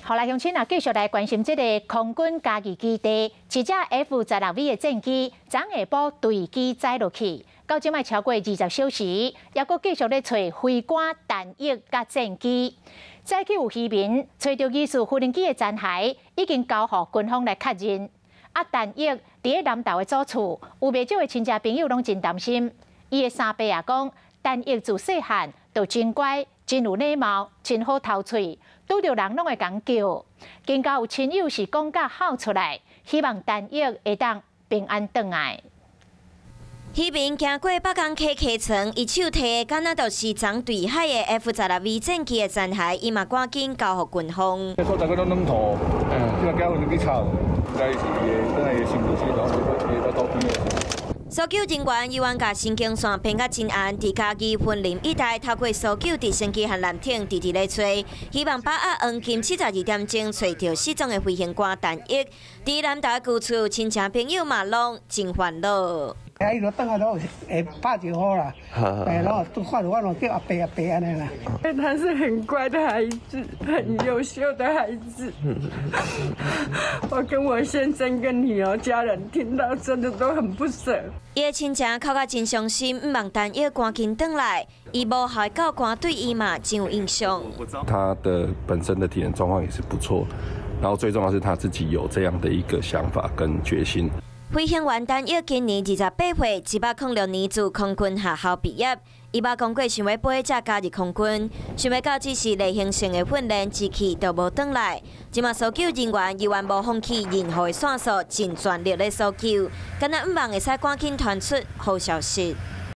好來，鄉親啊，繼續來關心這个空軍嘉義基地，一隻 F-16V 的戰機，昨下晡墜機載落去，到這擺超過20小時，猶閣繼續咧揣飛官彈藥佮戰機。早起有漁民揣著疑似無人機的殘骸，已經交予軍方來確認。啊，陳奕佇咧南投的祖厝，有袂少的親戚朋友攏真擔心。伊的三伯也講，陳奕自細漢就真乖，真有禮貌，真好刍喙，拄著人攏會共叫。今仔有親友是講甲哭出來，希望陳奕會當平安轉來。漁民經過北港溪溪床，伊手提的敢若就是昨墜海的 F-16V 戰機的殘骸，伊嘛趕緊交予軍方。所在閣攏軟土，這個交予去炒，應該是伊的，等下伊的身軀是會會倒邊的。搜救人員猶原共神經線編甲真絚，佇嘉義雲林一帶透過搜救直升機和艦艇，直直咧揣，希望把握黃金72點鐘揣著失蹤的飛行官陳奕。佇南投舊厝，親戚朋友嘛攏真煩惱。啊，伊若轉來攏會拍招呼啦，哎，然後都看著我攏叫阿伯阿伯按呢啦。他是很乖的孩子，很優秀的孩子。我跟我先生跟女兒家人聽到真的都很不捨。伊的親情哭甲真傷心，向望陳奕趕緊轉來。伊母校教官對伊嘛真有印象。他的本身的體能狀況也是不錯，然後最重要是他自己有這樣的一個想法跟決心。飛行員陳奕今年28歲，106年自空軍學校畢業。伊捌講過想欲飛才加入空軍，想欲到只是例行性的訓練，一去就無轉來。這馬搜救人員猶原無放棄任何的線索，盡全力咧搜救，敢若向望會使趕緊傳出好消息。